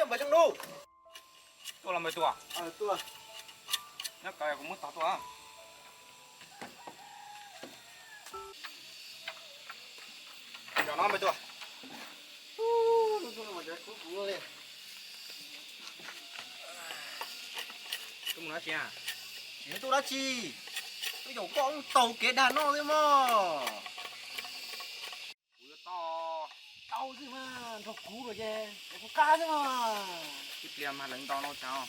Npawg Xyooj Nuj. Tuaj los npawg Tuam. Nyob kawg kuv muab tog tuaj. Zaum no npawg Tuam. Tuaj mus dab tsi? Tsis tuaj dab tsi, twb yaum koj taug kev dag noj xwb mog. Kuv yuav tau, tau xwb mas, nrog kuv los ces kuv qab xwb mas. Ib pliag mas lawv nto no cas.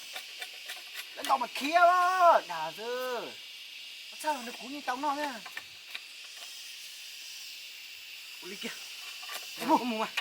Lawv nto mas khiav dag xwb. Txhawj nrog kuv yeej tau noj thiab. Ua li kiag. Mus mus mas.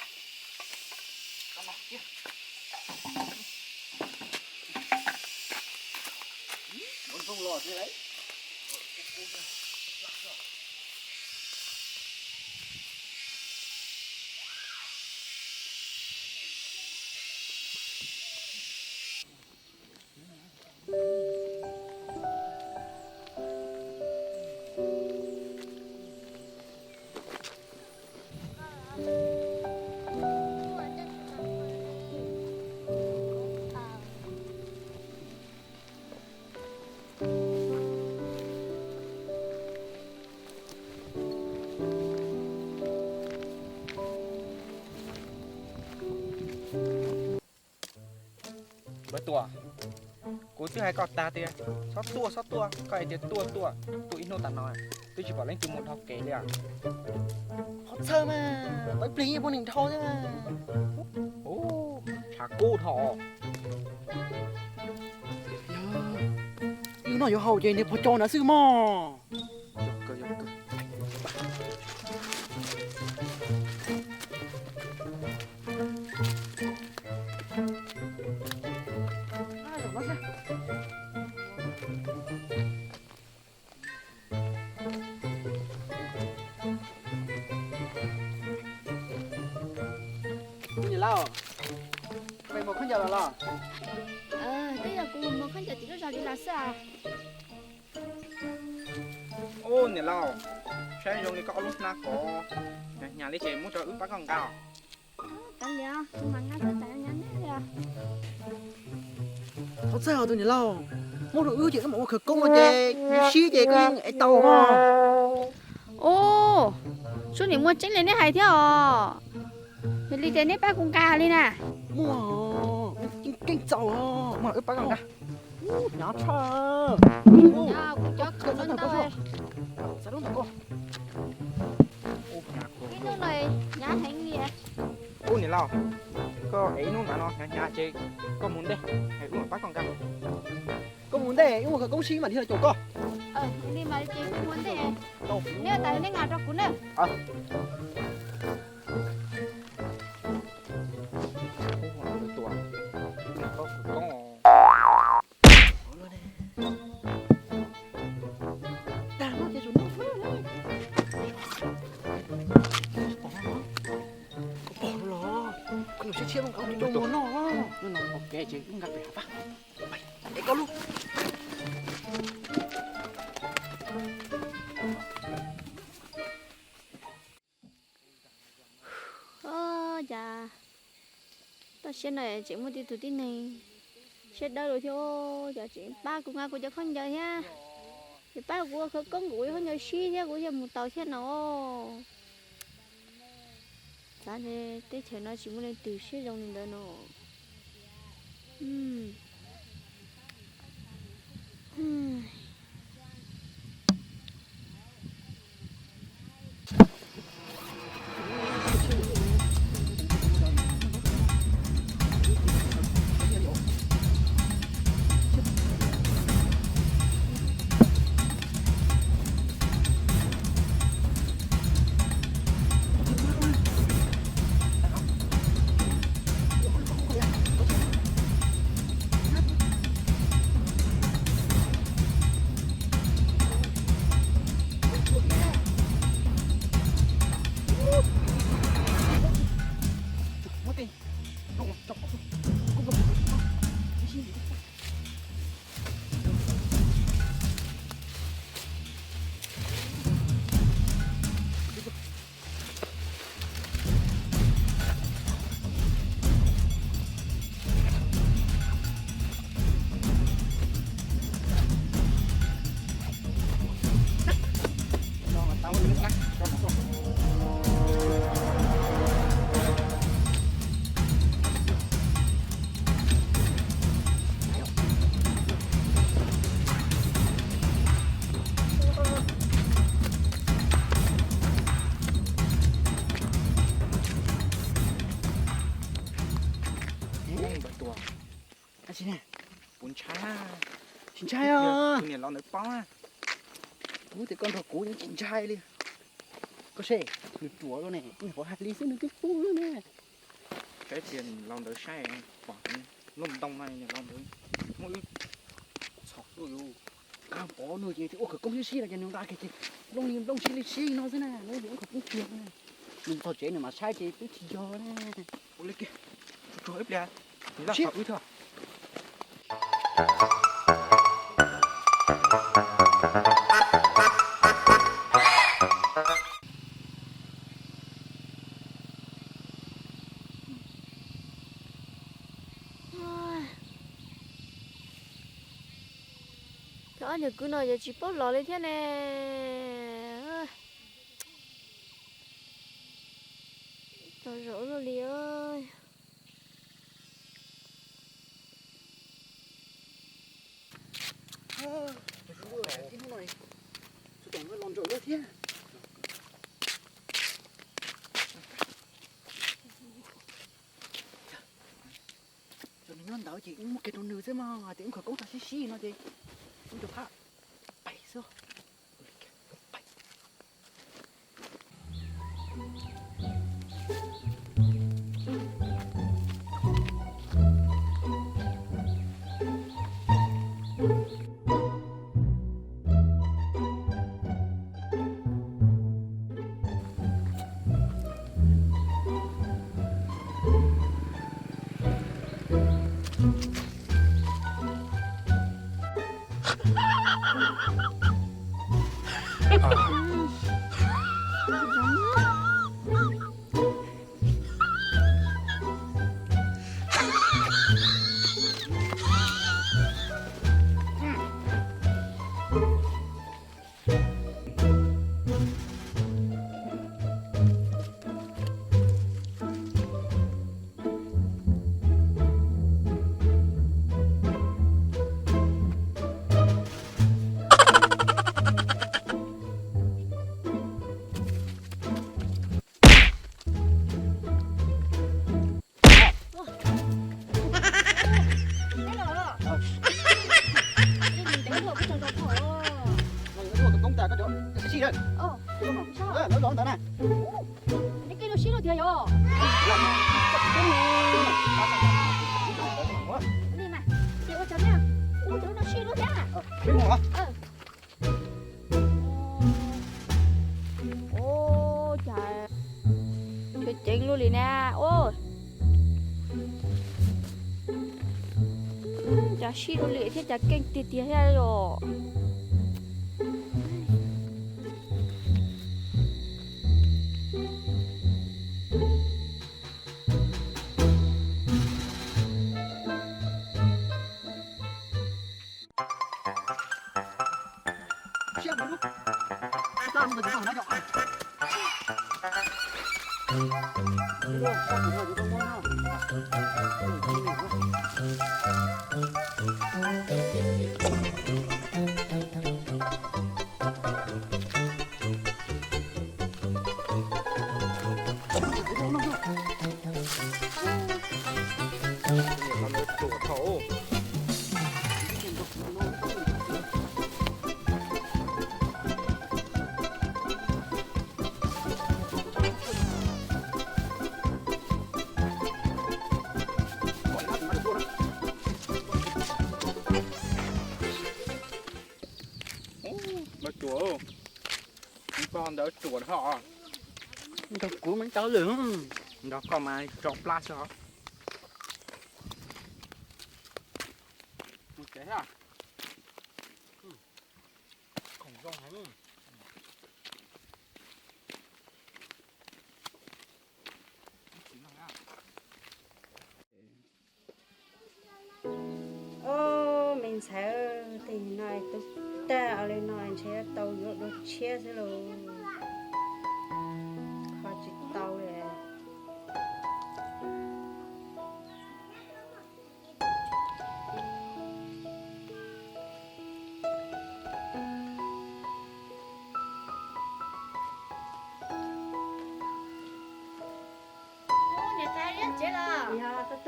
Npawg Tuam, kuv twb hais koj tag tias txhob tuaj, txhob tuaj, koj hais tias tuaj tuaj, tuaj ib hnub tas no twb tsis pom leej twg mus dhau kev li. Qhov txhawj mas, peb plig yeej poj niam dhau thiab. Tshav kub dhau. Yus noj yuav haus ces niag pog co ntawd xwb mog. Niam laus, koj mus khaub ncaws los los? Twb yog kuv mus khaub ncaws tim lub zos li los xwb as. Ub niam laus, saib zoo li koj ob lub hnab ko hnyav hnyav li ces muab rau wb pab koj nqa. Kav liam, kuv mam nqa xwb, tsam nyob neb li os. Txhob txhawj os tus niam laus, muab rau wb ces wb mam ua khawv koob no ces nws sib ces koj yeej ev tau os. Ub, sub niam, muaj tseeb li neb hais thiab os. Yog li ces neb pab kuv nqa li na. Muaj, keej txaus os, mas wb pab koj nqa. Hnyav tshaj. Kuv cov khaum no ntau. Ib hnub no hnyav heev li. Ub niam laus, koj ev ib hnub ntawd no hnyav hnyav ces koj mus ntej, wb mam pab koj nqa. Koj mus ntej, wb ua khawv koob sib mam li caum koj. Li mas ces koj mus ntej. Neb tas neb nqa rau kuv na. Dag no ces tsum noj xwb. Pom los, koj nws siab siab zoo nkaus tus zoo ua noj. Noj no ua kev ces wb nqa pem hav pab. Es koj lub. Ua cas toj siab no tseem muaj tib tug tib neeg siab dawb lug thiab, cas tseem pab kuv nqa kuv cov khaub ncaws thiab, tseem pab kuv ua khawv koob kom kuv cov khaub ncaws sib thiab kuv thiaj mus tau thiab no. Xav tias teb chaws no tsis muaj leej twg siab zoo li ntawd no. Ntawd tuaj. Ab, tsis ne, kuv ntshai. Tsis ntshai os. Tus niam laus ntawd paub na. Kuv tias koj nrog kuv yeej tsis ntshai li. Koj saib, nws ruam lawm ne, nws hauv hais li xwb nws twb pub lawm ne. Saib tias niam laus ntawd saib, pom lub ntoo no niam laus ntawd muab wb txhom tuaj yus. Pom nws ces ua khawv koob sib sib no ces nws nqa kiag ces nplooj li nplooj sib li sib no xwb na, nws ua khawv koob tiag na. Nws txog tsev nws mam saib ces twb tsis yog na. Ua li kiag, tsuag tsuag ib pliag, nws laj txhom wb thiab. Cov ob niag kwv no ces tsis paub los li thiab ne. Tsaug zog ua luaj li. Tus hlub, hnub no txog tom los ntsaum lawm thiab. Cov nws nyob ntawd ces wb muab kiag rau nws xwb mas, hais tias wb khawv koob tag sib sib no ces wb rov qab pais xwb. Ua cas, ua cas ceev luaj li na. Ua cas sib luaj li thiab, cas keej tiag tiag thiab os. Ntawd cuam, koj ntawd cuam ho. Nrog kuv mas tau lawm, nrog koj mas tso plab xwb ho. Mus tsev a. Khoom zoo heev. Ob, me ntxhais, tej no tu tag li no ntshe tau yuav dua tshiab xwb lauj.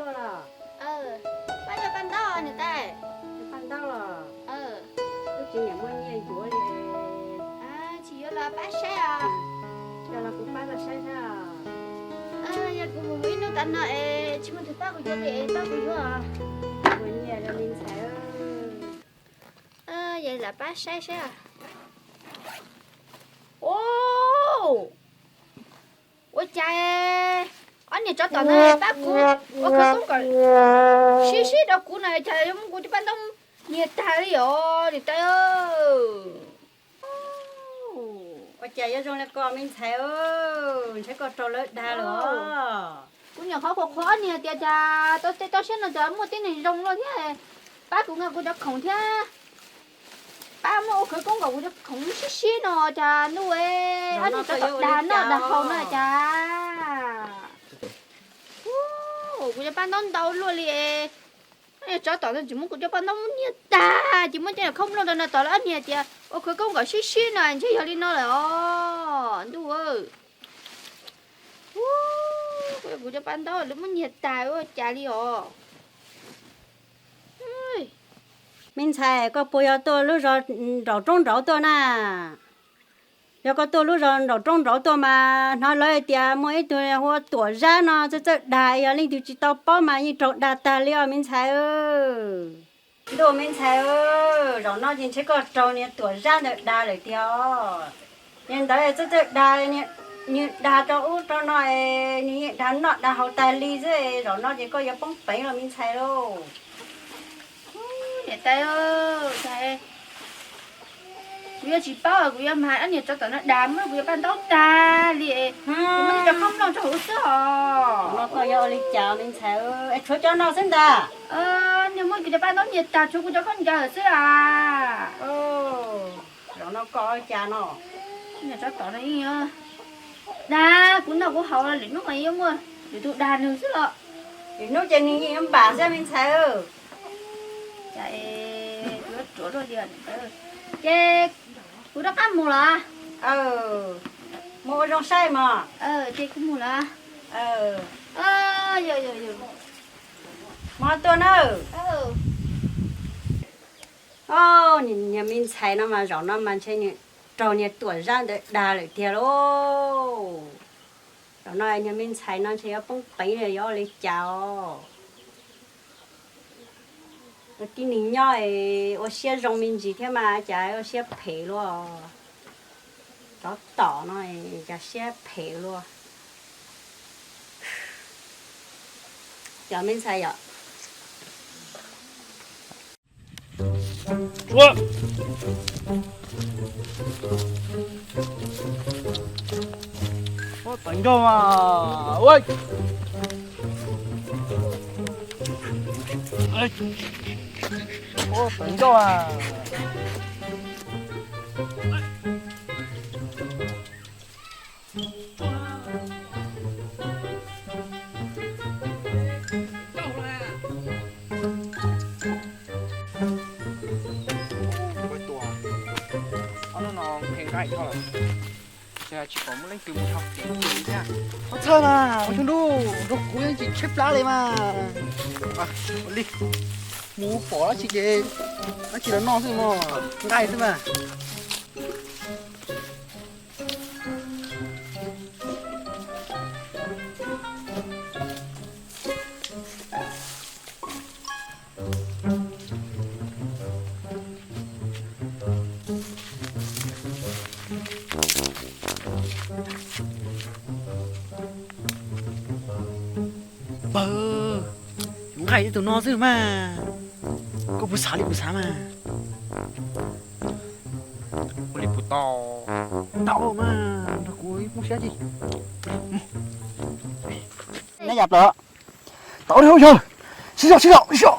Pab yog pab ntaub niam tais. Pab ntaub los? Twb tsis niam muaj nyiaj yuav li. Tsis yuav los pab saib os. Yog los kuv pab koj saib saib. Yog kuv mus ib hnub tas no es tsis muaj tus pab kuv yuav li es pab kuv yuav os. Muaj nyiaj li me ntxhais. Yog lam pab saib saib. Ua cas ob niag tsov tom no pab kuv ua khawv koob kom sib sib rau kuv no, cas yuav muab kuv cov paj ntaub nias tag li os niam tais. Ua cas yuav zoo li ko me ntxhais, ntshe koj raug lawv dag lawm os. Kuv nyuam qhuav qhuas qhuas ob niag tias cas tau tej toj siab no cas muaj tib neeg zoo luaj thiab, pab kuv nqa kuv cov khoom thiab, pab muab ua khawv koob kom kuv cov khoom sib sib no cas ntuj, ob niag tsov tom dag noj dag haus no cas. Kuv cov paj ntaub ntau luaj li. Ob niag tsov tom no tsis muab kuv cov paj ntaub nias tag, ces muab cov khoom nplooj rau no tom lawv ob niag tias ua khawv koob kom sib sib no ntshe yog li no lawm os ntuj. Kuv cov paj ntaub lawv muab nias tag ua cas li os. Me ntxhais, koj puas yog tuaj lub zos nraum roob nraud tuaj na? Yog koj tuaj lub zos nraum roob nraud tuaj mas hnov lawv tias muaj ib tug hu ua Tuam Zab no txawj txawj dag, yog leej twg tsis tau paub mas yeej raug dag tag li os me ntxhais. Ntuj me ntxhais, zaum no ces ntshe koj raug niag Tuam Zab ntawd dag lawm tiag os. Niag ntawd txawj txawj dag, nws dag rau ub rau no, nws yeej dag noj dag haus tas li xwb, zaum no ces koj yuav poob peev los me ntxhais lauj. Niam tais, kuv yuav tsis paub, kuv yuav mag ob niag tsov tom no dag muab kuv yuav paj ntaub tag li, kuv muab cov khoom nplooj rau hauv xwb os. No koj yuav ua li cas me ntxhais, es tshuav cov no xwb ntag. Niag muab kuv cov paj ntaub nias tag tshuav kuv cov khaub ncaws xwb as. Zaum no koj ua cas no? Niag tsov tom no yeej dag kuv noj kuv haus, lwm hnub mas yuav muaj lwm tus dag nws xwb los. Lwm hnub ces nws yeej yuav npam xwb me ntxhais. Cas kuv yuav ruam luaj li. Ces kuv rov qab mus los? Mus ua zoo saib mog. Ces kuv mus los? Mus tuaj na. Niag me ntxhais no mas zaum no mas ntshe nws raug niag Tuam Zab ntawd dag lawm tiag lauj. Zaum no niag me ntxhais no ntshe yuav poob peev li, yuav ua li cas os. Tib neeg nyob ua siab zoo me ntsis thiab mas cas ua siab phem luaj. Tsov tom no cas siab phem luaj. Yog me ntxhais yom. Ua teev nrog mas, ua teev nrog mas. Ob hnub no nqaij dhau lawm, ces tsis pom muaj leej twg mus dhau kev li thiab. Txhawj mas, ua tsaug ntuj, nrog kuv yeej tsis tshaib plab li mas. Ua li, mus pom dab tsi ces dab tsi los noj xwb mog, nqaij xwb mas. Pawg, nqaij ib tug no xwb mas, koj puas xav li kuv xav mas? Ua li puas tau? Tau mas, nrog kuv ib poob siab ci. Nyob yam plaws. Tau li hauj yawg. Sib zog, sib zog, sib zog.